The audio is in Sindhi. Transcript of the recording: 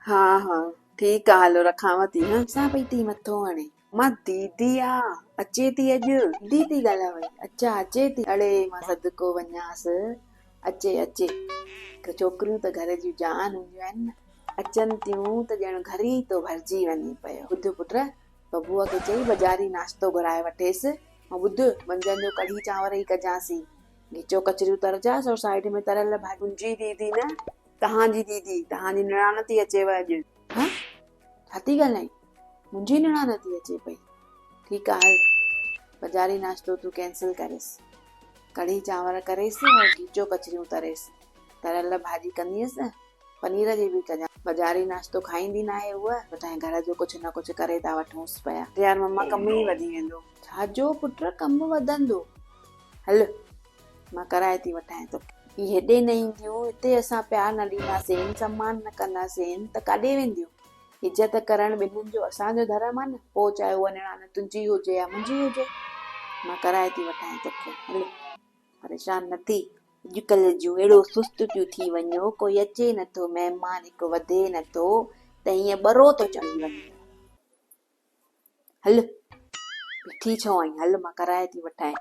ها ها ٺيڪ آ هلو رکانو ٿي ها. سان پئي ٿي مٿو هڻي. مان ديدي آ اچي ٿي اڄ. ديدي ٿي ڳالهائي اڇا اچي ٿي. اڙي مان صدقو وڃانس اچي اچي. ڇوڪريون ته گهر جون جان هونديون آهن نه اچن ٿيون ته ڄڻ گهر ئي ٿو ڀرجي وڃي پيو. ٻڌ پٽ ببوء کي چئي بازاري ناشتو گهرائي وٺيس ۽ ٻڌ منجهند جو ڪڙهي چانور ئي ڪجانسين. گهچو ڪچريون ترجاس اور سائيڊ ۾ تريل ڀاڄي. منهنجي ديدي نه توهان جي ديدي، توهان جي نڻان ٿي اچيو اڄ. ها؟ ڇا ٿي ڳالهائين؟ منهنجي نڻان ٿي اچي پئي. ٺيڪ آ هل. بازاري ناشتو تون ڪينسل ڪريس. ڪڙهي چانور ڪريس اور گهچو ڪچريون تريس. تريل ڀاڄي ڪندينس نه، پنير جي به ڪجان. بازاري ناشتو کائيندي ناهي هوء، وٽانئين گهر جو ڪجهه نه ڪجهه ڪري ٿا وٺونس پيا. يار مما ڪم ئي وڌي ويندو. ڇا جو پٽ ڪم وڌندو؟ هل مان ڪرائي ٿي وٺانء توکي. هي هيڏي نه اينديون، هتي اسان پيار نه ڏينداسين، سمان نه ڪنداسين ته ڪاڏي وينديون؟ عزت ڪرڻ ٻنهين جو اسان جو ڌرم آ نه، پوء چاهي اها نڻان تنهنجي هجي يا منهنجي هجي. مان ڪرائي ٿي وٺانء توکي، هل پريشان نه ٿي. اڄڪلهه جون اهڙو سست ٿيون ٿي وڃو، ڪوئي اچي نٿو، مهمان هڪ وڌي نٿو ته هيئن ٻرو ٿو چڙهي وڃي. هل بيٺي ڇو آهين، هل مان ڪرائي ٿي وٺانء.